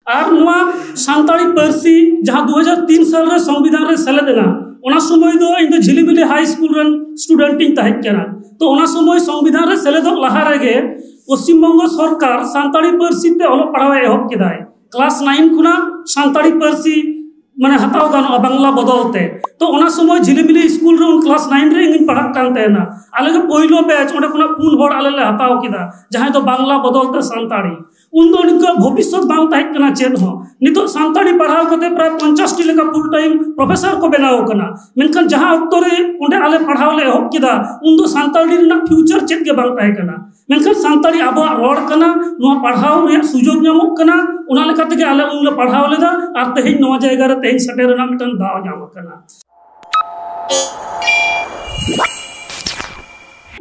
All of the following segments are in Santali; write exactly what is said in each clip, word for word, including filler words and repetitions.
ᱟᱨ ᱱᱚᱣᱟ ᱥᱟᱱᱛᱟᱲᱤ ᱯᱟᱹᱨᱥᱤ ᱡᱟᱦᱟᱸ ᱫᱩ ᱦᱟᱡᱟᱨ ᱛᱤᱱ ᱥᱟᱞ ᱨᱮ ᱥᱚᱝᱵᱤᱫᱷᱟᱱ ᱨᱮ ᱥᱮᱞᱮᱫ ᱮᱱᱟ, ᱚᱱᱟ ᱥᱚᱢᱚᱭ ᱫᱚ ᱤᱧ ᱫᱚ ᱡᱷᱤᱞᱤᱢᱤᱞᱤ ᱦᱟᱭ ᱥᱠᱩᱞ ᱨᱮᱱ ᱥᱴᱩᱰᱮᱱᱴ ᱤᱧ ᱛᱟᱦᱮᱸ ᱠᱟᱱᱟ᱾ ᱛᱚ ᱚᱱᱟ ᱥᱚᱢᱚᱭ ᱥᱚᱝᱵᱤᱫᱷᱟᱱ ᱨᱮ ᱥᱮᱞᱮᱫᱚᱜ ᱞᱟᱦᱟ ᱨᱮᱜᱮ ᱯᱚᱥᱪᱤᱢ ᱵᱚᱝᱜᱚ ᱥᱚᱨᱠᱟᱨ ᱥᱟᱱᱛᱟᱲᱤ ᱯᱟᱹᱨᱥᱤ ᱛᱮ ᱚᱞᱚᱜ ᱯᱟᱲᱦᱟᱣ ᱮ ᱮᱦᱚᱵ ᱠᱮᱫᱟᱭ᱾ ᱠᱞᱟᱥ ᱱᱟᱭᱤᱱ ᱠᱷᱚᱱᱟᱜ ᱥᱟᱱᱛᱟᱲᱤ ᱯᱟᱹᱨᱥᱤ ᱢᱟᱱᱮ ᱦᱟᱛᱟᱣ ᱜᱟᱱᱚᱜᱼᱟ ᱵᱟᱝᱞᱟ ᱵᱚᱫᱚᱞ ᱛᱮ᱾ ᱛᱚ ᱚᱱᱟ ᱥᱚᱢᱚᱭ ᱡᱷᱤᱞᱤᱢᱤᱞᱤ ᱥᱠᱩᱞ ᱨᱮ ᱩᱱ ᱠᱞᱟᱥ ᱱᱟᱭᱤᱱ ᱨᱮ ᱤᱧ ᱯᱟᱲᱦᱟᱜ ᱠᱟᱱ ᱛᱟᱦᱮᱱᱟ᱾ ᱟᱞᱮ ᱜᱮ ᱯᱳᱭᱞᱳ ᱵᱮᱪ, ᱚᱸᱰᱮ ᱠᱷᱚᱱᱟᱜ ᱯᱩᱱ ᱦᱚᱲ ᱟᱞᱮ ᱞᱮ ᱦᱟᱛᱟᱣ ᱠᱮᱫᱟ, ᱡᱟᱦᱟᱸᱭ ᱫᱚ ᱵᱟᱝᱞᱟ ᱵᱚᱫᱚᱞ ᱛᱮ ᱥᱟᱱᱛᱟᱲᱤ᱾ ᱩᱱᱫᱚ ᱱᱤᱝᱠᱟᱹ ᱵᱷᱚᱵᱤᱥᱥᱚᱛ ᱵᱟᱝ ᱛᱟᱦᱮᱸ ᱠᱟᱱᱟ ᱪᱮᱫ ᱦᱚᱸ᱾ ᱱᱤᱛᱚᱜ ᱥᱟᱱᱛᱟᱲᱤ ᱯᱟᱲᱦᱟᱣ ᱠᱟᱛᱮ ᱯᱨᱟᱭ ᱯᱚᱧᱪᱟᱥ ᱴᱤ ᱞᱮᱠᱟ ᱯᱷᱩᱞ ᱴᱟᱭᱤᱢ ᱯᱨᱚᱯᱷᱮᱥᱚᱨ ᱠᱚ ᱵᱮᱱᱟᱣ ᱠᱟᱱᱟ᱾ ᱢᱮᱱᱠᱷᱟᱱ ᱡᱟᱦᱟᱸ ᱚᱠᱛᱚ ᱨᱮ ᱚᱸᱰᱮ ᱟᱞᱮ ᱯᱟᱲᱦᱟᱣ ᱞᱮ ᱮᱦᱚᱵ ᱠᱮᱫᱟ, ᱩᱱᱫᱚ ᱥᱟᱱᱛᱟᱲᱤ ᱨᱮᱱᱟᱜ ᱯᱷᱤᱭᱩᱪᱟᱨ ᱪᱮᱫ ᱜᱮ ᱵᱟᱝ ᱛᱟᱦᱮᱸ ᱠᱟᱱᱟ᱾ ᱢᱮᱱᱠᱷᱟᱱ ᱥᱟᱱᱛᱟᱲᱤ ᱟᱵᱚᱣᱟᱜ ᱨᱚᱲ ᱠᱟᱱᱟ, ᱱᱚᱣᱟ ᱯᱟᱲᱦᱟᱣ ᱨᱮᱭᱟᱜ ᱥᱩᱡᱳᱜᱽ ᱧᱟᱢᱚᱜ ᱠᱟᱱᱟ, ᱚᱱᱟ ᱞᱮᱠᱟ ᱛᱮᱜᱮ ᱟᱞᱮ ᱩᱱᱞᱮ ᱯᱟᱲᱦᱟᱣ ᱞᱮᱫᱟ ᱟᱨ ᱛᱮᱦᱮᱧ ᱱᱚᱣᱟ ᱡᱟᱭᱜᱟ ᱨᱮ ᱛᱮᱦᱮᱧ ᱥᱮᱴᱮᱨ ᱨᱮᱱᱟᱜ ᱢᱤᱫᱴᱟᱝ ᱫᱟᱣ ᱧᱟᱢ ᱟᱠᱟᱱᱟ᱾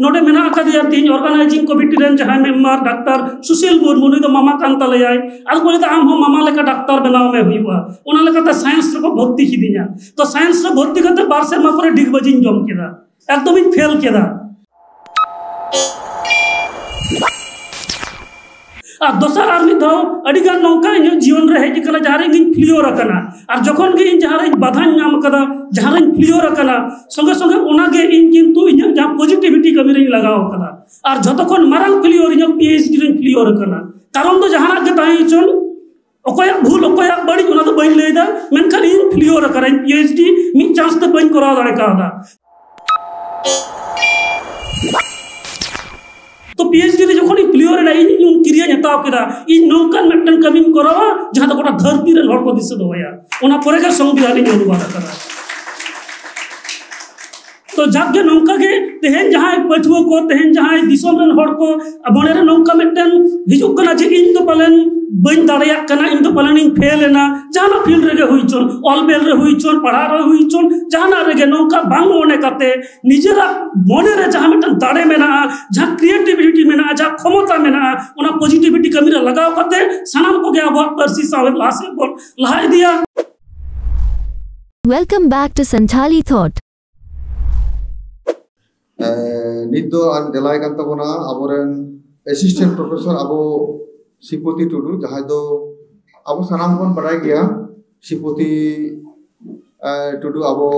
ᱱᱚᱰᱮ ᱢᱮᱱᱟᱜ ᱟᱠᱟᱫᱮᱭᱟ ᱛᱮᱦᱮᱧ ᱚᱨᱜᱟᱱᱟᱭᱡᱤᱝ ᱠᱚᱢᱤᱴᱤ ᱨᱮᱱ ᱡᱟᱦᱟᱸᱭ ᱢᱮᱢᱵᱟᱨ ᱰᱟᱠᱛᱟᱨ ᱥᱩᱥᱤᱞ ᱢᱩᱨᱢᱩ, ᱱᱩᱭ ᱫᱚ ᱢᱟᱢᱟ ᱠᱟᱱ ᱛᱟᱞᱮᱭᱟᱭ᱾ ᱟᱫᱚ ᱠᱚ ᱞᱟᱹᱭᱫᱟ, "ᱟᱢ ᱦᱚᱸ ᱢᱟᱢᱟ ᱞᱮᱠᱟ ᱰᱟᱠᱛᱟᱨ ᱵᱮᱱᱟᱣ ᱢᱮ ᱦᱩᱭᱩᱜᱼᱟ᱾" ᱚᱱᱟ ᱞᱮᱠᱟᱛᱮ ᱥᱟᱭᱮᱱᱥ ᱨᱮᱠᱚ ᱵᱷᱚᱨᱛᱤ ᱠᱤᱫᱤᱧᱟ᱾ ᱛᱚ ᱥᱟᱭᱮᱱᱥ ᱨᱮ ᱵᱷᱚᱨᱛᱤ ᱠᱟᱛᱮ ᱵᱟᱨ ᱥᱮᱨᱢᱟ ᱯᱚᱨᱮ ᱰᱤᱜᱽ ᱵᱟᱹᱡᱤᱧ ᱡᱚᱢ ᱠᱮᱫᱟ, ᱮᱠᱫᱚᱢᱤᱧ ᱯᱷᱮᱞ ᱠᱮᱫᱟ᱾ ᱟᱨ ᱫᱚᱥᱟᱨ ᱟᱨ ᱢᱤᱫ ᱫᱷᱟᱣ ᱟᱹᱰᱤ ᱜᱟᱱ ᱱᱚᱝᱠᱟ ᱤᱧᱟᱹᱜ ᱡᱤᱭᱚᱱ ᱨᱮ ᱦᱮᱡ ᱟᱠᱟᱱᱟ, ᱡᱟᱦᱟᱸ ᱨᱮ ᱤᱧ ᱯᱷᱮᱞᱤᱭᱳᱨ ᱟᱠᱟᱱᱟ᱾ ᱟᱨ ᱡᱚᱠᱷᱚᱱ ᱜᱮ ᱤᱧ ᱡᱟᱦᱟᱸ ᱨᱮ ᱤᱧ ᱵᱟᱫᱷᱟᱧ ᱧᱟᱢ ᱟᱠᱟᱫᱟ, ᱡᱟᱦᱟᱸ ᱨᱮᱧ ᱯᱷᱮᱞᱤᱭᱳᱨ ᱟᱠᱟᱱᱟ, ᱥᱚᱸᱜᱮ ᱥᱚᱸᱜᱮ ᱚᱱᱟ ᱜᱮ ᱤᱧ ᱠᱤᱱᱛᱩ ᱤᱧᱟᱹᱜ ᱡᱟᱦᱟᱸ ᱯᱚᱡᱤᱴᱤᱵᱷᱤᱴᱤ ᱠᱟᱹᱢᱤ ᱨᱮᱧ ᱞᱟᱜᱟᱣ ᱟᱠᱟᱫᱟ᱾ ᱟᱨ ᱡᱷᱚᱛᱚ ᱠᱷᱚᱱ ᱢᱟᱨᱟᱝ ᱯᱷᱮᱞᱤᱭᱳᱨ ᱤᱧᱟᱹᱜ ᱯᱤ ᱮᱭᱤᱪ ᱰᱤ ᱨᱮᱧ ᱯᱷᱮᱞᱤᱭᱳᱨ ᱟᱠᱟᱱᱟ᱾ ᱠᱟᱨᱚᱱ ᱫᱚ ᱡᱟᱦᱟᱱᱟᱜ ᱜᱮ ᱛᱟᱦᱮᱸ ᱦᱚᱪᱚᱱ, ᱚᱠᱚᱭᱟᱜ ᱵᱷᱩᱞ, ᱚᱠᱚᱭᱟᱜ ᱵᱟᱹᱲᱤᱡ, ᱚᱱᱟ ᱫᱚ ᱵᱟᱹᱧ ᱞᱟᱹᱭᱫᱟ, ᱢᱮᱱᱠᱷᱟᱱ ᱤᱧ ᱯᱷᱮᱞᱤᱭᱳᱨ ᱟᱠᱟᱱᱟᱧ, ᱯᱤ ᱮᱭᱤᱪ ᱰᱤ ᱢᱤᱫ ᱪᱟᱱᱥ ᱛᱮ ᱵᱟᱹᱧ ᱠᱚᱨᱟᱣ ᱫᱟᱲᱮ ᱠᱟᱣᱫᱟ᱾ ᱛᱚ ᱯᱤ ᱮᱭᱤᱪ ᱰᱤ ᱨᱮ ᱡᱚᱠᱷᱚᱱ ᱤᱧ ᱯᱷᱮᱞᱤᱭᱳᱨ ᱮᱱᱟ, ᱤᱧ ᱩᱱ ᱠᱤᱨᱤᱭᱟᱹᱧ ᱦᱟᱛᱟᱣ ᱠᱮᱫᱟ, ᱤᱧ ᱱᱚᱝᱠᱟᱱ ᱢᱤᱫᱴᱟᱝ ᱠᱟᱹᱢᱤᱧ ᱠᱚᱨᱟᱣᱟ ᱡᱟᱦᱟᱸ ᱫᱚ ᱜᱚᱴᱟ ᱫᱷᱟᱹᱨᱛᱤ ᱨᱮᱱ ᱦᱚᱲ ᱠᱚ ᱫᱤᱥᱟᱹ ᱫᱚᱦᱚᱭᱟ᱾ ᱚᱱᱟ ᱯᱚᱨᱮ ᱜᱮ ᱥᱚᱝᱵᱤᱫᱷᱟᱱ ᱤᱧ ᱚᱱᱩᱵᱟᱫ ᱟᱠᱟᱫᱟ᱾ ᱛᱚ ᱡᱟᱠ ᱜᱮ, ᱱᱚᱝᱠᱟ ᱜᱮ ᱛᱮᱦᱮᱧ ᱡᱟᱦᱟᱸᱭ ᱯᱟᱹᱴᱷᱩᱣᱟᱹ ᱠᱚ, ᱛᱮᱦᱮᱧ ᱡᱟᱦᱟᱸᱭ ᱫᱤᱥᱚᱢ ᱨᱮᱱ ᱦᱚᱲ ᱠᱚ ᱢᱚᱱᱮ ᱨᱮ ᱱᱚᱝᱠᱟ ᱢᱤᱫᱴᱮᱱ ᱦᱤᱡᱩᱜ ᱠᱟᱱᱟ ᱡᱮ ᱤᱧ ᱫᱚ ᱯᱟᱞᱮᱱ ᱵᱟᱹᱧ ᱫᱟᱲᱮᱭᱟᱜ ᱠᱟᱱᱟ, ᱤᱧ ᱫᱚ ᱯᱟᱞᱮᱱ ᱤᱧ ᱯᱷᱮᱞ ᱮᱱᱟ, ᱡᱟᱦᱟᱱᱟᱜ ᱯᱷᱤᱞᱰ ᱨᱮᱜᱮ ᱦᱩᱭ ᱪᱚᱱ, ᱚᱞ ᱵᱮᱞ ᱨᱮ ᱦᱩᱭ ᱪᱚᱱ, ᱯᱟᱲᱦᱟᱜ ᱨᱮ ᱦᱩᱭ ᱪᱚᱱ, ᱡᱟᱦᱟᱱᱟᱜ ᱨᱮᱜᱮ ᱱᱚᱝᱠᱟ ᱵᱟᱝ ᱢᱚᱱᱮ ᱠᱟᱛᱮ ᱱᱤᱡᱮᱨᱟᱜ ᱢᱚᱱᱮ ᱨᱮ ᱡᱟᱦᱟᱸ ᱢᱤᱫᱴᱟᱝ ᱫᱟᱲᱮ ᱢᱮᱱᱟᱜᱼᱟ, ᱡᱟᱦᱟᱸ ᱠᱨᱤᱭᱮᱴᱤᱵᱷᱤᱴᱤ ᱢᱮᱱᱟᱜᱼᱟ, ᱡᱟᱦᱟᱸ ᱠᱷᱚᱢᱚᱛᱟ ᱢᱮᱱᱟᱜᱼᱟ, ᱚᱱᱟ ᱯᱚᱡᱤᱴᱤᱵᱷᱤᱴᱤ ᱠᱟᱹᱢᱤ ᱨᱮ ᱞᱟᱜᱟᱣ ᱠᱟᱛᱮ ᱥᱟᱱᱟᱢ ᱠᱚᱜᱮ ᱟᱵᱚᱣᱟᱜ ᱯᱟᱹᱨᱥᱤ ᱥᱟᱶᱦᱮᱫ ᱞᱟᱦᱟ ᱥᱮᱫ ᱵᱚᱱ ᱞᱟᱦᱟ ᱤᱫᱤᱭᱟ᱾ Welcome back to Santhali Thought. ᱮ, ᱱᱤᱛ ᱫᱚ ᱟᱨ ᱫᱮᱞᱟᱭ ᱠᱟᱱ ᱛᱟᱵᱚᱱᱟ ᱟᱵᱚᱨᱮᱱ ᱮᱥᱤᱥᱴᱮᱱᱴ ᱯᱨᱚᱯᱷᱮᱥᱚᱨ ᱟᱵᱚ ᱥᱨᱤᱯᱚᱛᱤ ᱴᱩᱰᱩ, ᱡᱟᱦᱟᱸᱭ ᱫᱚ ᱟᱵᱚ ᱥᱟᱱᱟᱢ ᱵᱚᱱ ᱵᱟᱰᱟᱭ ᱜᱮᱭᱟ, ᱥᱨᱤᱯᱚᱛᱤ ᱴᱩᱰᱩ ᱟᱵᱚ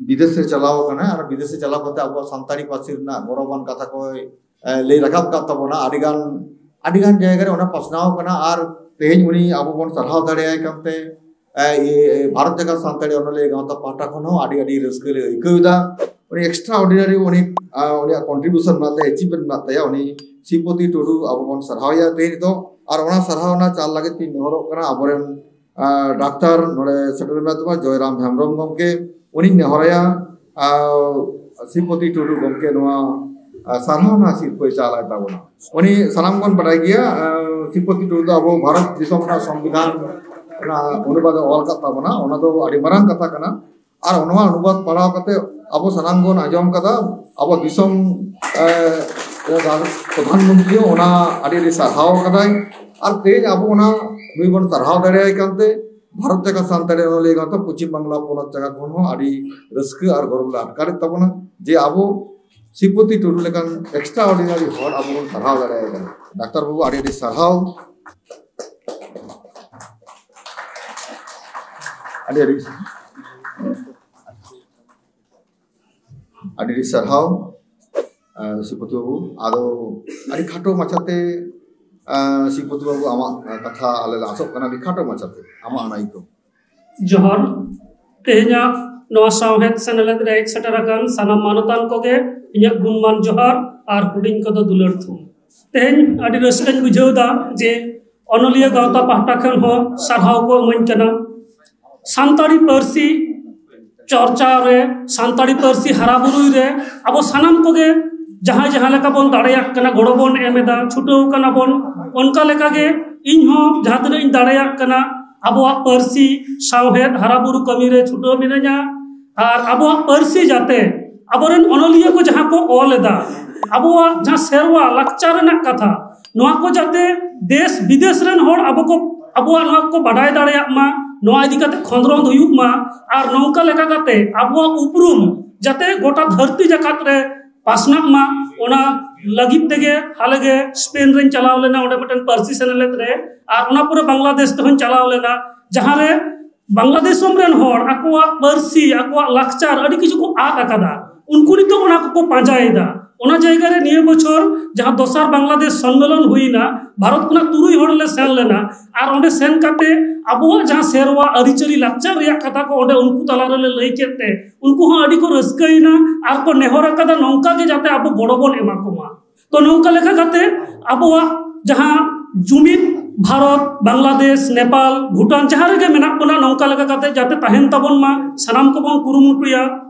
ᱵᱤᱫᱮᱥ ᱮ ᱪᱟᱞᱟᱣ ᱟᱠᱟᱱᱟ᱾ ᱟᱨ ᱵᱤᱫᱮᱥ ᱮ ᱪᱟᱞᱟᱣ ᱠᱟᱛᱮ ᱟᱵᱚᱣᱟᱜ ᱥᱟᱱᱛᱟᱲᱤ ᱯᱟᱹᱨᱥᱤ ᱨᱮᱱᱟᱜ ᱜᱚᱨᱚᱵᱟᱱ ᱠᱟᱛᱷᱟ ᱠᱚᱭ ᱞᱟᱹᱭ ᱨᱟᱠᱟᱵ ᱟᱠᱟᱫ ᱛᱟᱵᱚᱱᱟ᱾ ᱟᱹᱰᱤᱜᱟᱱ ᱟᱹᱰᱤᱜᱟᱱ ᱡᱟᱭᱜᱟ ᱨᱮ ᱚᱱᱟ ᱯᱟᱥᱱᱟᱣ ᱟᱠᱟᱱᱟ᱾ ᱟᱨ ᱛᱮᱦᱮᱧ ᱩᱱᱤ ᱟᱵᱚ ᱵᱚᱱ ᱥᱟᱨᱦᱟᱣ ᱫᱟᱲᱮᱭᱟᱭ ᱠᱟᱱᱛᱮ ᱵᱷᱟᱨᱚᱛ ᱡᱟᱠᱟᱛ ᱥᱟᱱᱛᱟᱲᱤ ᱚᱱᱚᱞᱤᱭᱟᱹ ᱜᱟᱶᱛᱟ ᱯᱟᱦᱴᱟ ᱠᱷᱚᱱ ᱦᱚᱸ ᱟᱹᱰᱤ ᱟᱹᱰᱤ ᱨᱟᱹᱥᱠᱟᱹ ᱞᱮ ᱟᱹᱭᱠᱟᱹᱣ ᱮᱫᱟ᱾ ᱩᱱᱤ extraordinary, ᱩᱱᱤ ᱩᱱᱤᱭᱟᱜ contribution ᱢᱮᱱᱟᱜ ᱛᱟᱭᱟ, achievement ᱢᱮᱱᱟᱜ ᱛᱟᱭᱟ᱾ ᱩᱱᱤ ᱥᱨᱤᱯᱚᱛᱤ ᱴᱩᱰᱩ ᱟᱵᱚ ᱵᱚᱱ ᱥᱟᱨᱦᱟᱣᱮᱭᱟ ᱛᱮᱦᱮᱧ ᱱᱤᱛᱚᱜ᱾ ᱟᱨ ᱚᱱᱟ ᱥᱟᱨᱦᱟᱣᱱᱟ ᱪᱟᱞ ᱞᱟᱹᱜᱤᱫ ᱛᱤᱧ ᱱᱮᱦᱚᱨᱚᱜ ᱠᱟᱱᱟ ᱟᱵᱚᱨᱮᱱ ᱰᱟᱠᱛᱟᱨ ᱱᱚᱰᱮ ᱥᱮᱴᱮᱨ ᱢᱮᱱᱟᱜ ᱛᱟᱵᱚᱱᱟ ᱡᱚᱭᱨᱟᱢ ᱦᱮᱢᱵᱨᱚᱢ ᱜᱚᱢᱠᱮ᱾ ᱩᱱᱤᱧ ᱱᱮᱦᱚᱨᱟᱭᱟ ᱥᱨᱤᱯᱚᱛᱤ ᱴᱩᱰᱩ ᱜᱚᱢᱠᱮ ᱱᱚᱣᱟ ᱥᱟᱨᱦᱟᱣᱱᱟ ᱥᱤᱨᱯᱟᱹᱭ ᱪᱟᱞᱟᱭ ᱛᱟᱵᱚᱱᱟ᱾ ᱩᱱᱤ ᱥᱟᱱᱟᱢ ᱵᱚᱱ ᱵᱟᱰᱟᱭ ᱜᱮᱭᱟ, ᱥᱨᱤᱯᱚᱛᱤ ᱴᱩᱰᱩ ᱫᱚ ᱟᱵᱚ ᱵᱷᱟᱨᱚᱛ ᱫᱤᱥᱚᱢ ᱨᱮᱱᱟᱜ ᱥᱚᱝᱵᱤᱫᱷᱟᱱ ᱨᱮᱱᱟᱜ ᱚᱱᱩᱵᱟᱫ ᱮ ᱚᱞ ᱟᱠᱟᱫ ᱛᱟᱵᱚᱱᱟ᱾ ᱚᱱᱟ ᱫᱚ ᱟᱹᱰᱤ ᱢᱟᱨᱟᱝ ᱠᱟᱛᱷᱟ ᱠᱟᱱᱟ᱾ ᱟᱨ ᱱᱚᱣᱟ ᱚᱱᱩᱵᱟᱫ ᱯᱟᱲᱦᱟᱣ ᱠᱟᱛᱮ ᱟᱵᱚ ᱥᱟᱱᱟᱢ ᱵᱚᱱ ᱟᱸᱡᱚᱢ ᱠᱟᱫᱟ, ᱟᱵᱚ ᱫᱤᱥᱚᱢ ᱯᱨᱚᱫᱷᱟᱱ ᱢᱚᱱᱛᱨᱤ ᱦᱚᱸ ᱚᱱᱟ ᱟᱹᱰᱤ ᱟᱹᱰᱤ ᱥᱟᱨᱦᱟᱣ ᱠᱟᱫᱟᱭ᱾ ᱟᱨ ᱛᱮᱦᱮᱧ ᱟᱵᱚ ᱚᱱᱟ ᱱᱩᱭ ᱵᱚᱱ ᱥᱟᱨᱦᱟᱣ ᱫᱟᱲᱮᱭᱟᱭ ᱠᱟᱱᱛᱮ ᱵᱷᱟᱨᱚᱛ ᱡᱟᱠᱟᱛ ᱥᱟᱱᱛᱟᱲᱤ ᱚᱱᱚᱞᱤᱭᱟᱹ ᱜᱟᱶᱛᱟ ᱯᱚᱪᱷᱤᱢ ᱵᱟᱝᱞᱟ ᱯᱚᱱᱚᱛ ᱡᱟᱠᱟᱛ ᱠᱷᱚᱱ ᱦᱚᱸ ᱟᱹᱰᱤ ᱨᱟᱹᱥᱠᱟᱹ ᱟᱨ ᱜᱚᱨᱚᱵᱽ ᱞᱮ ᱟᱴᱠᱟᱨᱮᱫ ᱛᱟᱵᱚᱱᱟ ᱡᱮ ᱟᱵᱚ ᱥᱨᱤᱯᱚᱛᱤ ᱴᱩᱰᱩ ᱞᱮᱠᱟᱱ extraordinary ᱦᱚᱲ ᱟᱵᱚ ᱵᱚᱱ ᱥᱟᱨᱦᱟᱣ ᱫᱟᱲᱮᱭᱟᱭ ᱠᱟᱱᱟ᱾ ᱰᱟᱠᱛᱟᱨ ᱵᱟᱹᱵᱩ, ᱟᱹᱰᱤ ᱟᱹᱰᱤ ᱥᱟᱨᱦᱟᱣ᱾ ᱟᱹᱰᱤ ᱟᱹᱰᱤ ᱟᱹᱰᱤ ᱟᱹᱰᱤ ᱥᱟᱨᱦᱟᱣ ᱥᱨᱤᱯᱚᱛᱤ ᱵᱟᱹᱵᱩ᱾ ᱟᱫᱚ ᱟᱹᱰᱤ ᱠᱷᱟᱴᱚ ᱢᱟᱪᱷᱟᱛᱮ ᱥᱨᱤᱯᱚᱛᱤ ᱵᱟᱹᱵᱩ, ᱟᱢᱟᱜ ᱠᱟᱛᱷᱟ ᱟᱞᱮ ᱞᱮ ᱟᱥᱚᱜ ᱠᱟᱱᱟ, ᱟᱹᱰᱤ ᱠᱷᱟᱴᱚ ᱢᱟᱪᱷᱟᱛᱮ ᱟᱢᱟᱜ ᱟᱹᱱᱟᱹᱭᱠᱟᱹᱣ᱾ ᱡᱚᱦᱟᱨ᱾ ᱛᱮᱦᱮᱧᱟᱜ ᱱᱚᱣᱟ ᱥᱟᱶᱦᱮᱫ ᱥᱮᱱᱮᱞᱮᱫ ᱨᱮ ᱦᱮᱡ ᱥᱮᱴᱮᱨ ᱟᱠᱟᱱ ᱥᱟᱱᱟᱢ ᱢᱟᱱᱚᱛᱟᱱ ᱠᱚᱜᱮ ᱤᱧᱟᱹᱜ ᱜᱩᱱᱢᱟᱱ ᱡᱚᱦᱟᱨ ᱟᱨ ᱦᱩᱰᱤᱧ ᱠᱚᱫᱚ ᱫᱩᱞᱟᱹᱲ ᱛᱷᱩᱢ᱾ ᱛᱮᱦᱮᱧ ᱟᱹᱰᱤ ᱨᱟᱹᱥᱠᱟᱹᱧ ᱵᱩᱡᱷᱟᱹᱣ ᱮᱫᱟ ᱡᱮ ᱚᱱᱚᱞᱤᱭᱟᱹ ᱜᱟᱶᱛᱟ ᱯᱟᱦᱴᱟ ᱠᱷᱚᱱ ᱦᱚᱸ ᱥᱟᱨᱦᱟᱣ ᱠᱚ ᱤᱢᱟᱹᱧ ᱠᱟᱱᱟ᱾ ᱥᱟᱱᱛᱟᱲᱤ ᱯᱟᱹᱨᱥᱤ ᱪᱚᱨᱪᱟ ᱨᱮ, ᱥᱟᱱᱛᱟᱲᱤ ᱯᱟᱹᱨᱥᱤ ᱦᱟᱨᱟ ᱵᱩᱨᱩᱭ ᱨᱮ ᱟᱵᱚ ᱥᱟᱱᱟᱢ ᱠᱚᱜᱮ ᱡᱟᱦᱟᱸᱭ ᱡᱟᱦᱟᱸ ᱞᱮᱠᱟ ᱵᱚᱱ ᱫᱟᱲᱮᱭᱟᱜ ᱠᱟᱱᱟ, ᱜᱚᱲᱚ ᱵᱚᱱ ᱮᱢ ᱮᱫᱟ, ᱪᱷᱩᱴᱟᱹᱣ ᱠᱟᱱᱟ ᱵᱚᱱ᱾ ᱚᱱᱠᱟ ᱞᱮᱠᱟᱜᱮ ᱤᱧ ᱦᱚᱸ ᱡᱟᱦᱟᱸ ᱛᱤᱱᱟᱹᱜ ᱤᱧ ᱫᱟᱲᱮᱭᱟᱜ ᱠᱟᱱᱟ, ᱟᱵᱚᱣᱟᱜ ᱯᱟᱹᱨᱥᱤ ᱥᱟᱶᱦᱮᱫ ᱦᱟᱨᱟ ᱵᱩᱨᱩ ᱠᱟᱹᱢᱤ ᱨᱮ ᱪᱷᱩᱴᱟᱹᱣ ᱢᱤᱱᱟᱹᱧᱟ᱾ ᱟᱨ ᱟᱵᱚᱣᱟᱜ ᱯᱟᱹᱨᱥᱤ ᱡᱟᱛᱮ ᱟᱵᱚᱨᱮᱱ ᱚᱱᱚᱞᱤᱭᱟᱹ ᱠᱚ ᱡᱟᱦᱟᱸ ᱠᱚ ᱚᱞ ᱮᱫᱟ, ᱟᱵᱚᱣᱟᱜ ᱡᱟᱦᱟᱸ ᱥᱮᱨᱣᱟ ᱞᱟᱠᱪᱟᱨ ᱨᱮᱱᱟᱜ ᱠᱟᱛᱷᱟ, ᱱᱚᱣᱟ ᱠᱚ ᱡᱟᱛᱮ ᱫᱮᱥ ᱵᱤᱫᱮᱥ ᱨᱮᱱ ᱦᱚᱲ ᱟᱵᱚ ᱠᱚ, ᱟᱵᱚᱣᱟᱜ ᱱᱚᱣᱟ ᱠᱚ ᱵᱟᱰᱟᱭ ᱫᱟᱲᱮᱭᱟᱜ ᱢᱟ, ᱱᱚᱣᱟ ᱤᱫᱤ ᱠᱟᱛᱮ ᱠᱷᱚᱸᱫᱽᱨᱚᱸᱫ ᱦᱩᱭᱩᱜ ᱢᱟ᱾ ᱟᱨ ᱱᱚᱝᱠᱟ ᱞᱮᱠᱟ ᱠᱟᱛᱮ ᱟᱵᱚᱣᱟᱜ ᱩᱯᱨᱩᱢ ᱡᱟᱛᱮ ᱜᱚᱴᱟ ᱫᱷᱟᱹᱨᱛᱤ ᱡᱟᱠᱟᱛ ᱨᱮ ᱯᱟᱥᱱᱟᱜ ᱢᱟ, ᱚᱱᱟ ᱞᱟᱹᱜᱤᱫ ᱛᱮᱜᱮ ᱦᱟᱞᱮᱜᱮ ᱥᱯᱮᱱ ᱨᱮᱧ ᱪᱟᱞᱟᱣ ᱞᱮᱱᱟ, ᱚᱸᱰᱮ ᱢᱤᱫᱴᱮᱱ ᱯᱟᱹᱨᱥᱤ ᱥᱮᱱᱮᱞᱮᱫ ᱨᱮ᱾ ᱟᱨ ᱚᱱᱟ ᱯᱚᱨᱮ ᱵᱟᱝᱞᱟᱫᱮᱥ ᱛᱮᱦᱚᱸᱧ ᱪᱟᱞᱟᱣ ᱞᱮᱱᱟ, ᱡᱟᱦᱟᱸᱨᱮ ᱵᱟᱝᱞᱟᱫᱮᱥ ᱫᱤᱥᱚᱢ ᱨᱮᱱ ᱦᱚᱲ ᱟᱠᱚᱣᱟᱜ ᱯᱟᱹᱨᱥᱤ, ᱟᱠᱚᱣᱟᱜ ᱞᱟᱠᱪᱟᱨ ᱟᱹᱰᱤ ᱠᱤᱪᱷᱩ ᱠᱚ ᱟᱫ ᱟᱠᱟᱫᱟ᱾ ᱩᱱᱠᱩ ᱱᱤᱛᱚᱜ ᱚᱱᱟ ᱠᱚᱠᱚ ᱯᱟᱸᱡᱟᱭᱮᱫᱟ᱾ ᱚᱱᱟ ᱡᱟᱭᱜᱟ ᱨᱮ ᱱᱤᱭᱟᱹ ᱵᱚᱪᱷᱚᱨ ᱡᱟᱦᱟᱸ ᱫᱚᱥᱟᱨ ᱵᱟᱝᱞᱟᱫᱮᱥ ᱥᱚᱱᱢᱮᱞᱚᱱ ᱦᱩᱭᱱᱟ, ᱵᱷᱟᱨᱚᱛ ᱠᱷᱚᱱᱟᱜ ᱛᱩᱨᱩᱭ ᱦᱚᱲ ᱞᱮ ᱥᱮᱱ ᱞᱮᱱᱟ᱾ ᱟᱨ ᱚᱸᱰᱮ ᱥᱮᱱ ᱠᱟᱛᱮ ᱟᱵᱚᱣᱟᱜ ᱡᱟᱦᱟᱸ ᱥᱮᱨᱣᱟ ᱟᱹᱨᱤᱪᱟᱹᱞᱤ ᱞᱟᱠᱪᱟᱨ ᱨᱮᱭᱟᱜ ᱠᱟᱛᱷᱟ ᱠᱚ ᱚᱸᱰᱮ ᱩᱱᱠᱩ ᱛᱟᱞᱟ ᱨᱮᱞᱮ ᱞᱟᱹᱭ ᱠᱮᱫ ᱛᱮ, ᱩᱱᱠᱩ ᱦᱚᱸ ᱟᱹᱰᱤ ᱠᱚ ᱨᱟᱹᱥᱠᱟᱹᱭᱮᱱᱟ᱾ ᱟᱨ ᱠᱚ ᱱᱮᱦᱚᱨ ᱟᱠᱟᱫᱟ ᱱᱚᱝᱠᱟ ᱜᱮ ᱡᱟᱛᱮ ᱟᱵᱚ ᱜᱚᱲᱚ ᱵᱚᱱ ᱮᱢᱟ ᱠᱚᱢᱟ᱾ ᱛᱚ ᱱᱚᱝᱠᱟ ᱞᱮᱠᱟ ᱠᱟᱛᱮ ᱟᱵᱚᱣᱟᱜ ᱡᱟᱦᱟᱸ ᱡᱩᱢᱤᱫ ᱵᱷᱟᱨᱚᱛ, ᱵᱟᱝᱞᱟᱫᱮᱥ, ᱱᱮᱯᱟᱞ, ᱵᱷᱩᱴᱟᱱ, ᱡᱟᱦᱟᱸ ᱨᱮᱜᱮ ᱢᱮᱱᱟᱜ ᱵᱚᱱᱟ, ᱱᱚᱝᱠᱟ ᱞᱮᱠᱟ ᱠᱟᱛᱮ ᱡᱟᱛᱮ ᱛᱟᱦᱮᱱ ᱛᱟᱵᱚᱱ ᱢᱟ, ᱥᱟᱱᱟᱢ ᱠᱚᱵᱚᱱ ᱠᱩᱨᱩᱢᱩᱴᱩᱭᱟ᱾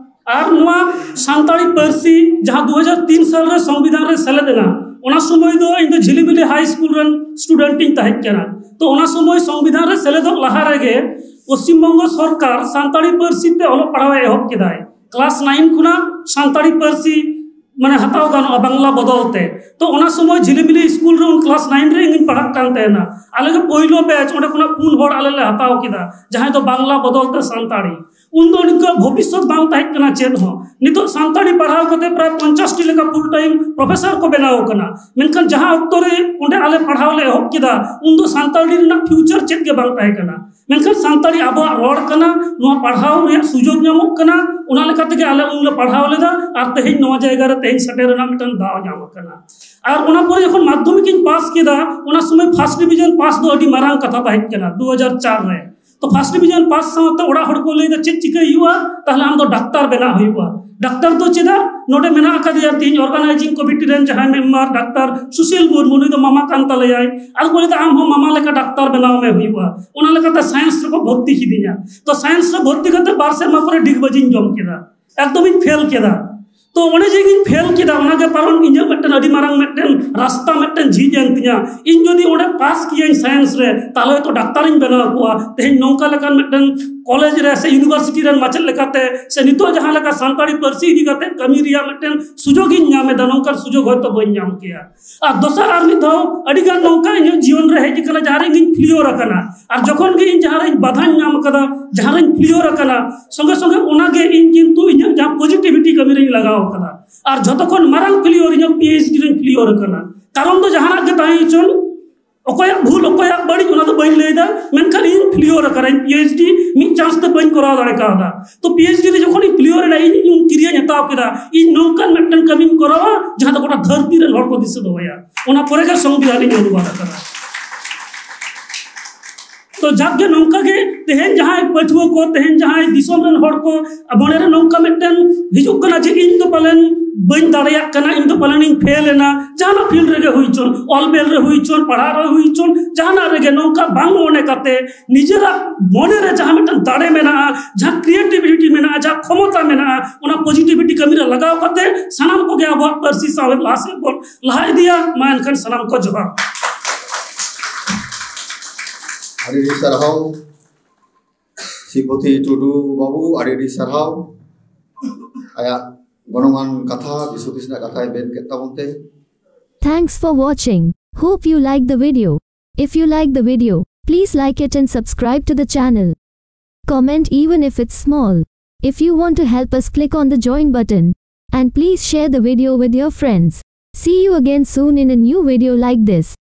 ᱟᱨ ᱱᱚᱣᱟ ᱥᱟᱱᱛᱟᱲᱤ ᱯᱟᱹᱨᱥᱤ ᱡᱟᱦᱟᱸ ᱫᱩ ᱦᱟᱡᱟᱨ ᱛᱤᱱ ᱥᱟᱞ ᱨᱮ ᱥᱚᱝᱵᱤᱫᱷᱟᱱ ᱨᱮ ᱥᱮᱞᱮᱫ ᱮᱱᱟ, ᱚᱱᱟ ᱥᱚᱢᱚᱭ ᱫᱚ ᱤᱧ ᱫᱚ ᱡᱷᱤᱞᱤᱢᱤᱞᱤ ᱦᱟᱭ ᱥᱠᱩᱞ ᱨᱮᱱ ᱥᱴᱩᱰᱮᱱᱴ ᱤᱧ ᱛᱟᱦᱮᱸ ᱠᱟᱱᱟ᱾ ᱛᱚ ᱚᱱᱟ ᱥᱚᱢᱚᱭ ᱥᱚᱝᱵᱤᱫᱷᱟᱱ ᱨᱮ ᱥᱮᱞᱮᱫᱚᱜ ᱞᱟᱦᱟ ᱨᱮᱜᱮ ᱯᱚᱥᱪᱤᱢ ᱵᱚᱝᱜᱚ ᱥᱚᱨᱠᱟᱨ ᱥᱟᱱᱛᱟᱲᱤ ᱯᱟᱹᱨᱥᱤ ᱛᱮ ᱚᱞᱚᱜ ᱯᱟᱲᱦᱟᱣ ᱮ ᱮᱦᱚᱵ ᱠᱮᱫᱟᱭ᱾ ᱠᱞᱟᱥ ᱱᱟᱭᱤᱱ ᱠᱷᱚᱱᱟᱜ ᱥᱟᱱᱛᱟᱲᱤ ᱯᱟᱹᱨᱥᱤ ᱢᱟᱱᱮ ᱦᱟᱛᱟᱣ ᱜᱟᱱᱚᱜᱼᱟ ᱵᱟᱝᱞᱟ ᱵᱚᱫᱚᱞ ᱛᱮ᱾ ᱛᱚ ᱚᱱᱟ ᱥᱚᱢᱚᱭ ᱡᱷᱤᱞᱤᱢᱤᱞᱤ ᱥᱠᱩᱞ ᱨᱮ ᱩᱱ ᱠᱞᱟᱥ ᱱᱟᱭᱤᱱ ᱨᱮ ᱤᱧ ᱯᱟᱲᱦᱟᱜ ᱠᱟᱱ ᱛᱟᱦᱮᱱᱟ᱾ ᱟᱞᱮ ᱜᱮ ᱯᱳᱭᱞᱳ ᱵᱮᱪ, ᱚᱸᱰᱮ ᱠᱷᱚᱱᱟᱜ ᱯᱩᱱ ᱦᱚᱲ ᱟᱞᱮ ᱞᱮ ᱦᱟᱛᱟᱣ ᱠᱮᱫᱟ, ᱡᱟᱦᱟᱸᱭ ᱫᱚ ᱵᱟᱝᱞᱟ ᱵᱚᱫᱚᱞ ᱛᱮ ᱥᱟᱱᱛᱟᱲᱤ᱾ ᱩᱱ ᱫᱚ ᱱᱤᱝᱠᱟᱹ ᱵᱷᱚᱵᱤᱥᱥᱚᱛ ᱵᱟᱝ ᱛᱟᱦᱮᱸ ᱠᱟᱱᱟ ᱪᱮᱫ ᱦᱚᱸ᱾ ᱱᱤᱛᱚᱜ ᱥᱟᱱᱛᱟᱲᱤ ᱯᱟᱲᱦᱟᱣ ᱠᱟᱛᱮ ᱯᱨᱟᱭ ᱯᱚᱧᱪᱟᱥ ᱴᱤ ᱞᱮᱠᱟ ᱯᱷᱩᱞ ᱴᱟᱭᱤᱢ ᱯᱨᱚᱯᱷᱮᱥᱚᱨ ᱠᱚ ᱵᱮᱱᱟᱣ ᱟᱠᱟᱱᱟ᱾ ᱢᱮᱱᱠᱷᱟᱱ ᱡᱟᱦᱟᱸ ᱚᱠᱛᱚ ᱨᱮ ᱚᱸᱰᱮ ᱟᱞᱮ ᱯᱟᱲᱦᱟᱣ ᱞᱮ ᱮᱦᱚᱵ ᱠᱮᱫᱟ, ᱩᱱ ᱫᱚ ᱥᱟᱱᱛᱟᱲᱤ ᱨᱮᱱᱟᱜ ᱯᱷᱤᱭᱩᱪᱟᱨ ᱪᱮᱫ ᱜᱮ ᱵᱟᱝ ᱛᱟᱦᱮᱸ ᱠᱟᱱᱟ᱾ ᱢᱮᱱᱠᱷᱟᱱ ᱥᱟᱱᱛᱟᱲᱤ ᱟᱵᱚᱣᱟᱜ ᱨᱚᱲ ᱠᱟᱱᱟ, ᱱᱚᱣᱟ ᱯᱟᱲᱦᱟᱣ ᱨᱮᱭᱟᱜ ᱥᱩᱡᱳᱜᱽ ᱧᱟᱢᱚᱜ ᱠᱟᱱᱟ, ᱚᱱᱟ ᱞᱮᱠᱟ ᱛᱮᱜᱮ ᱟᱞᱮ ᱩᱱ ᱞᱮ ᱯᱟᱲᱦᱟᱣ ᱞᱮᱫᱟ᱾ ᱟᱨ ᱛᱮᱦᱮᱧ ᱱᱚᱣᱟ ᱡᱟᱭᱜᱟ ᱨᱮ ᱛᱮᱦᱮᱧ ᱥᱮᱴᱮᱨ ᱨᱮᱱᱟᱜ ᱢᱤᱫᱴᱟᱝ ᱫᱟᱣ ᱧᱟᱢ ᱟᱠᱟᱱᱟ᱾ ᱟᱨ ᱚᱱᱟ ᱯᱚᱨᱮ ᱡᱚᱠᱷᱚᱱ ᱢᱟᱫᱽᱫᱷᱚᱢᱤᱠ ᱤᱧ ᱯᱟᱥ ᱠᱮᱫᱟ, ᱚᱱᱟ ᱥᱚᱢᱚᱭ ᱯᱷᱟᱥᱴ ᱰᱤᱵᱤᱡᱚᱱ ᱯᱟᱥ ᱫᱚ ᱟᱹᱰᱤ ᱢᱟᱨᱟᱝ ᱠᱟᱛᱷᱟ ᱛᱟᱦᱮᱸ ᱠᱟᱱᱟ ᱫᱩ ᱦᱟᱡᱟᱨ ᱪᱟᱨ ᱨᱮ᱾ ᱛᱚ ᱯᱷᱟᱥᱴ ᱰᱤᱵᱤᱡᱚᱱ ᱯᱟᱥ ᱥᱟᱶᱛᱮ ᱚᱲᱟᱜ ᱦᱚᱲ ᱠᱚ ᱞᱟᱹᱭᱫᱟ, "ᱪᱮᱫ ᱪᱤᱠᱟᱹᱭ ᱦᱩᱭᱩᱜᱼᱟ?" ᱛᱟᱦᱞᱮ ᱟᱢ ᱫᱚ ᱰᱟᱠᱛᱟᱨ ᱵᱮᱱᱟᱜ ᱦᱩᱭᱩᱜᱼᱟ᱾ ᱰᱟᱠᱛᱟᱨ ᱫᱚ ᱪᱮᱫᱟᱜ? ᱱᱚᱰᱮ ᱢᱮᱱᱟᱜ ᱟᱠᱟᱫᱮᱭᱟ ᱛᱤᱦᱤᱧ ᱚᱨᱜᱟᱱᱟᱭᱡᱤᱝ ᱠᱚᱢᱤᱴᱤ ᱨᱮᱱ ᱡᱟᱦᱟᱸᱭ ᱢᱮᱢᱵᱟᱨ ᱰᱟᱠᱛᱟᱨ ᱥᱩᱥᱤᱞ ᱢᱩᱨᱢᱩ, ᱱᱩᱭ ᱫᱚ ᱢᱟᱢᱟ ᱠᱟᱱ ᱛᱟᱞᱮᱭᱟᱭ᱾ ᱟᱫᱚ ᱠᱚ ᱞᱟᱹᱭᱫᱟ, "ᱟᱢ ᱦᱚᱸ ᱢᱟᱢᱟ ᱞᱮᱠᱟ ᱰᱟᱠᱛᱟᱨ ᱵᱮᱱᱟᱣ ᱢᱮ ᱦᱩᱭᱩᱜᱼᱟ᱾" ᱚᱱᱟ ᱞᱮᱠᱟᱛᱮ ᱥᱟᱭᱮᱱᱥ ᱨᱮᱠᱚ ᱵᱷᱚᱨᱛᱤ ᱠᱤᱫᱤᱧᱟ᱾ ᱛᱚ ᱥᱟᱭᱮᱱᱥ ᱨᱮ ᱵᱷᱚᱨᱛᱤ ᱠᱟᱛᱮ ᱵᱟᱨ ᱥᱮᱨᱢᱟ ᱯᱚᱨᱮ ᱰᱤᱜᱽ ᱵᱟᱹᱡᱤᱧ ᱡᱚᱢ ᱠᱮᱫᱟ, ᱮᱠᱫᱚᱢᱤᱧ ᱯᱷᱮᱞ ᱠᱮᱫᱟ᱾ ᱛᱚ ᱚᱱᱮ ᱡᱮ ᱤᱧ ᱯᱷᱮᱞ ᱠᱮᱫᱟ, ᱚᱱᱟᱜᱮ ᱠᱟᱨᱚᱱ ᱤᱧᱟᱹᱜ ᱢᱤᱫᱴᱮᱱ ᱟᱹᱰᱤ ᱢᱟᱨᱟᱝ ᱢᱤᱫᱴᱮᱱ ᱨᱟᱥᱛᱟ ᱢᱤᱫᱴᱮᱱ ᱡᱷᱤᱡ ᱮᱱ ᱛᱤᱧᱟ᱾ ᱤᱧ ᱡᱩᱫᱤ ᱚᱸᱰᱮ ᱯᱟᱥ ᱠᱤᱭᱟᱹᱧ ᱥᱟᱭᱮᱱᱥ ᱨᱮ, ᱛᱟᱦᱞᱮ ᱦᱚᱭᱛᱚ ᱰᱟᱠᱛᱟᱨᱤᱧ ᱵᱮᱱᱟᱣ ᱠᱚᱣᱟ᱾ ᱛᱮᱦᱮᱧ ᱱᱚᱝᱠᱟ ᱞᱮᱠᱟᱱ ᱢᱤᱫᱴᱮᱱ ᱠᱚᱞᱮᱡᱽ ᱨᱮ ᱥᱮ ᱤᱭᱩᱱᱤᱵᱷᱟᱨᱥᱤᱴᱤ ᱨᱮᱱ ᱢᱟᱪᱮᱫ ᱞᱮᱠᱟᱛᱮ ᱥᱮ ᱱᱤᱛᱚᱜ ᱡᱟᱦᱟᱸ ᱞᱮᱠᱟ ᱥᱟᱱᱛᱟᱲᱤ ᱯᱟᱹᱨᱥᱤ ᱤᱫᱤ ᱠᱟᱛᱮ ᱠᱟᱹᱢᱤ ᱨᱮᱭᱟᱜ ᱢᱤᱫᱴᱮᱱ ᱥᱩᱡᱳᱜᱽ ᱤᱧ ᱧᱟᱢ ᱮᱫᱟ, ᱱᱚᱝᱠᱟᱱ ᱥᱩᱡᱳᱜᱽ ᱦᱚᱭᱛᱳ ᱵᱟᱹᱧ ᱧᱟᱢ ᱠᱮᱭᱟ᱾ ᱟᱨ ᱫᱚᱥᱟᱨ ᱟᱨ ᱢᱤᱫ ᱫᱷᱟᱣ ᱟᱹᱰᱤ ᱜᱟᱱ ᱱᱚᱝᱠᱟ ᱤᱧᱟᱹᱜ ᱡᱤᱭᱚᱱ ᱨᱮ ᱦᱮᱡ ᱟᱠᱟᱱᱟ, ᱡᱟᱦᱟᱸ ᱨᱮ ᱤᱧ ᱯᱷᱮᱞᱤᱭᱳᱨ ᱟᱠᱟᱱᱟ᱾ ᱟᱨ ᱡᱚᱠᱷᱚᱱ ᱜᱮ ᱤᱧ ᱡᱟᱦᱟᱸ ᱨᱮ ᱤᱧ ᱵᱟᱫᱷᱟᱧ ᱧᱟᱢ ᱟᱠᱟᱫᱟ, ᱡᱟᱦᱟᱸ ᱨᱮᱧ ᱯᱷᱮᱞᱤᱭᱳᱨ ᱟᱠᱟᱱᱟ, ᱥᱚᱸᱜᱮ ᱥᱚᱸᱜᱮ ᱚᱱᱟ ᱜᱮ ᱤᱧ ᱠᱤᱱᱛᱩ ᱤᱧᱟᱹᱜ ᱡᱟᱦᱟᱸ ᱯᱚᱡᱤᱴᱤᱵᱷᱤᱴᱤ ᱠᱟᱹᱢᱤ ᱨᱮᱧ ᱞᱟᱜᱟᱣ ᱟᱠᱟᱫᱟ᱾ ᱟᱨ ᱡᱷᱚᱛᱚ ᱠᱷᱚᱱ ᱢᱟᱨᱟᱝ ᱯᱷᱮᱞᱤᱭᱳᱨ ᱤᱧᱟᱹᱜ ᱯᱤ ᱮᱭᱤᱪ ᱰᱤ ᱨᱮᱧ ᱯᱷᱮᱞᱤᱭᱳᱨ ᱟᱠᱟᱱᱟ᱾ ᱠᱟᱨᱚᱱ ᱫᱚ ᱡᱟᱦᱟᱱᱟᱜ ᱜᱮ ᱛᱟᱦᱮᱸ ᱦᱚᱪᱚᱱ, ᱚᱠᱚᱭᱟᱜ ᱵᱷᱩᱞ, ᱚᱠᱚᱭᱟᱜ ᱵᱟᱹᱲᱤᱡ, ᱚᱱᱟ ᱫᱚ ᱵᱟᱹᱧ ᱞᱟᱹᱭ ᱮᱫᱟ, ᱢᱮᱱᱠᱷᱟᱱ ᱤᱧ ᱯᱷᱮᱞᱤᱭᱳᱨ ᱟᱠᱟᱱᱟᱧ᱾ ᱯᱤ ᱮᱭᱤᱪ ᱰᱤ ᱢᱤᱫ ᱪᱟᱱᱥ ᱛᱮ ᱵᱟᱹᱧ ᱠᱚᱨᱟᱣ ᱫᱟᱲᱮ ᱠᱟᱣᱫᱟ᱾ ᱛᱚ, ᱯᱤ ᱮᱭᱤᱪ ᱰᱤ ᱨᱮ ᱡᱚᱠᱷᱚᱱ ᱤᱧ ᱯᱷᱮᱞᱤᱭᱳᱨ ᱮᱱᱟ, ᱤᱧ, ᱤᱧ ᱩᱱ ᱠᱤᱨᱭᱟᱹᱧ ᱦᱟᱛᱟᱣ ᱠᱮᱫᱟ, ᱤᱧ ᱱᱚᱝᱠᱟᱱ ᱢᱤᱫᱴᱮᱱ ᱠᱟᱹᱢᱤᱧ ᱠᱚᱨᱟᱣᱟ ᱡᱟᱦᱟᱸ ᱫᱚ ᱜᱚᱴᱟ ᱫᱷᱟᱹᱨᱛᱤ ᱨᱮᱱ ᱦᱚᱲ ᱠᱚ ᱫᱤᱥᱟᱹ ᱫᱚᱦᱚᱭᱟ᱾ ᱚᱱᱟ ᱯᱚᱨᱮ ᱜᱮ ᱥᱚᱝᱵᱤᱫᱷᱟᱱ ᱤᱧ ᱚᱱᱩᱵᱟᱫ ᱟᱠᱟᱫᱟ᱾ ᱛᱚ, ᱡᱟᱠ ᱜᱮ, ᱱᱚᱝᱠᱟ ᱜᱮ ᱛᱮᱦᱮᱧ ᱡᱟᱦᱟᱸᱭ ᱯᱟᱹᱴᱷᱩᱣᱟᱹ ᱠᱚ, ᱛᱮᱦᱮᱧ ᱡᱟᱦᱟᱸᱭ ᱫᱤᱥᱚᱢ ᱨᱮᱱ ᱦᱚᱲ ᱠᱚ ᱢᱚᱱᱮ ᱨᱮ ᱱᱚᱝᱠᱟ ᱢᱤᱫᱴᱮᱱ ᱦᱤᱡᱩᱜ ᱠᱟᱱᱟ ᱡᱮ ᱤᱧ ᱫᱚ ᱯᱟᱞᱮᱱ ᱵᱟᱹᱧ ᱫᱟᱲᱮᱭᱟᱜ ᱠᱟᱱᱟ, ᱤᱧ ᱫᱚ ᱯᱟᱞᱮᱱ ᱤᱧ ᱯᱷᱮᱞ ᱮᱱᱟ, ᱡᱟᱦᱟᱱᱟᱜ ᱯᱷᱤᱞᱰ ᱨᱮᱜᱮ ᱦᱩᱭ ᱦᱚᱪᱚᱱ, ᱚᱞ ᱵᱮᱞ ᱨᱮ ᱦᱩᱭ ᱦᱚᱪᱚᱱ, ᱯᱟᱲᱦᱟᱜ ᱨᱮ ᱦᱩᱭ ᱦᱚᱪᱚᱱ, ᱡᱟᱦᱟᱱᱟᱜ ᱨᱮᱜᱮ ᱱᱚᱝᱠᱟ ᱵᱟᱝ ᱢᱚᱱᱮ ᱠᱟᱛᱮ ᱱᱤᱡᱮᱨᱟᱜ ᱢᱚᱱᱮ ᱨᱮ ᱡᱟᱦᱟᱸ ᱢᱤᱫᱴᱮᱱ ᱫᱟᱲᱮ ᱢᱮᱱᱟᱜᱼᱟ, ᱡᱟᱦᱟᱸ ᱠᱨᱤᱭᱮᱴᱤᱵᱷᱤᱴᱤ ᱢᱮᱱᱟᱜᱼᱟ, ᱡᱟᱦᱟᱸ ᱠᱷᱚᱢᱚᱛᱟ ᱢᱮᱱᱟᱜᱼᱟ, ᱚᱱᱟ ᱯᱚᱡᱤᱴᱤᱵᱷᱤᱴᱤ ᱠᱟᱹᱢᱤ ᱨᱮ ᱞᱟᱜᱟᱣ ᱠᱟᱛᱮ ᱥᱟᱱᱟᱢ ᱠᱚᱜᱮ ᱟᱵᱚᱣᱟᱜ ᱯᱟᱹᱨᱥᱤ ᱥᱟᱶᱦᱮᱫ ᱞᱟᱦᱟ ᱥᱮᱫ ᱵᱚᱱ ᱞᱟᱦᱟ ᱤᱫᱤᱭᱟ᱾ ᱢᱟ ᱮᱱᱠᱷᱟᱱ ᱥᱟᱱᱟᱢ ᱠᱚ ᱡᱚᱦᱟᱨ᱾ ᱟᱹᱰᱤ ᱟᱹᱰᱤ ᱥᱟᱨᱦᱟᱣ ᱥᱤᱵᱚᱛᱤ ᱴᱩᱰᱩ ᱵᱟᱹᱵᱩ, ᱟᱹᱰᱤ ᱟᱹᱰᱤ ᱥᱟᱨᱦᱟᱣ ᱟᱭᱟᱜ ᱜᱚᱱᱚᱝᱟᱱ ᱠᱟᱛᱷᱟ, ᱫᱤᱥ ᱦᱩᱫᱤᱥ ᱨᱮᱱᱟᱜ ᱠᱟᱛᱷᱟᱭ ᱢᱮᱱ ᱠᱮᱫ ᱛᱟᱵᱚᱱ ᱛᱮ᱾ Thanks for watching. Hope you like the video. If you like the video, please like it and subscribe to the channel. Comment even if it's small. If you want to help us, click on the join button. And please share the video with your friends. See you again soon in a new video like this.